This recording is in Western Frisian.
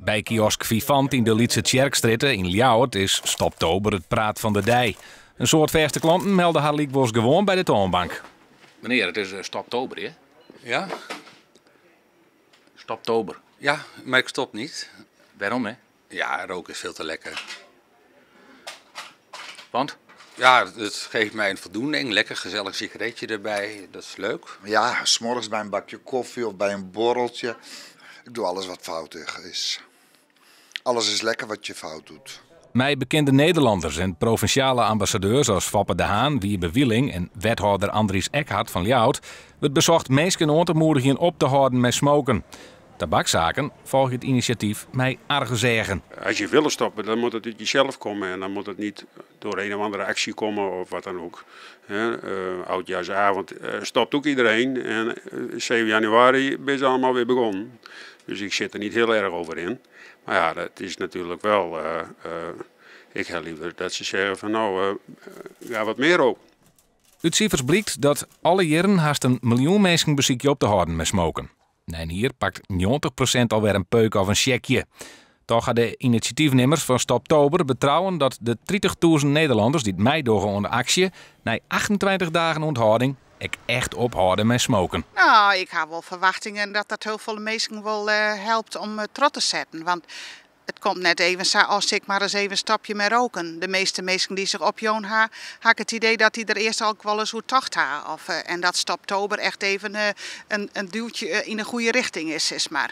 By kiosk Vivant yn de Lytse Tsjerkstrjitte yn Ljouwert is Stoptober it praat fan de dei. In soad fêste klanten melde har lykwols gewoan by de toanbank. Menear, it is Stoptober, hè? Ja. Stoptober. Ja, maar ik stop niet. Wêrom, hè? Ja, roken is veel te lekker. Want? Ja, het geeft mij een voldoening. Lekker gezellig sigaretje erbij. Dat is leuk. Ja, 's morgens bij een bakje koffie of bij een borreltje. Ik doe alles wat fout is. Alles is lekker wat je fout doet. Mei bekende Nederlanners en provinsjale ambassadeurs as Foppe de Haan, Wiebe Wieling en wethâlder Andries Ekhart fan Ljouwert wurdt besocht minsken oan te moedigjen op te hâlden mei smoken. Tabakssaken folgje it inisjatyf mei arguseagen. Als je wil stoppen, dan moet het uit jezelf komen en dan moet het niet door een of andere actie komen of wat dan ook. Oudjaarsavond stopt ook iedereen en 7 januari ben ze allemaal weer begonnen. Dus ik zit er niet heel erg over in. Maar ja, dat is natuurlijk wel. Ik heb liever dat ze zeggen van nou, ga wat meer roken. Ut sifers blykt dat alle jierren hast in miljoen minsken besykje op te hâlden mei smoken. Nei in jier pakt 90% alwer in peuk of in sjekje. Toch ha de inisjatyfnimmers fan Stoptober betrouwen dat de 30.000 Nederlanners dy't meidogge oan de aksje nei 28 dagen ûnthâlding ek echt ophâlde mei smoken. Nou, ik ha wol ferwachtingen dat dat hiel folle minsken wol helpt om troch te setten. Want it komt net even sa as ik mar ris even stopje mei roken. De measte minsken dy't sich opjûn ha, ha ik it idee dat dy der earst al wolris oer tocht ha. Of, en dat Stoptober echt even in duwtje yn de goede richting is, sis mar.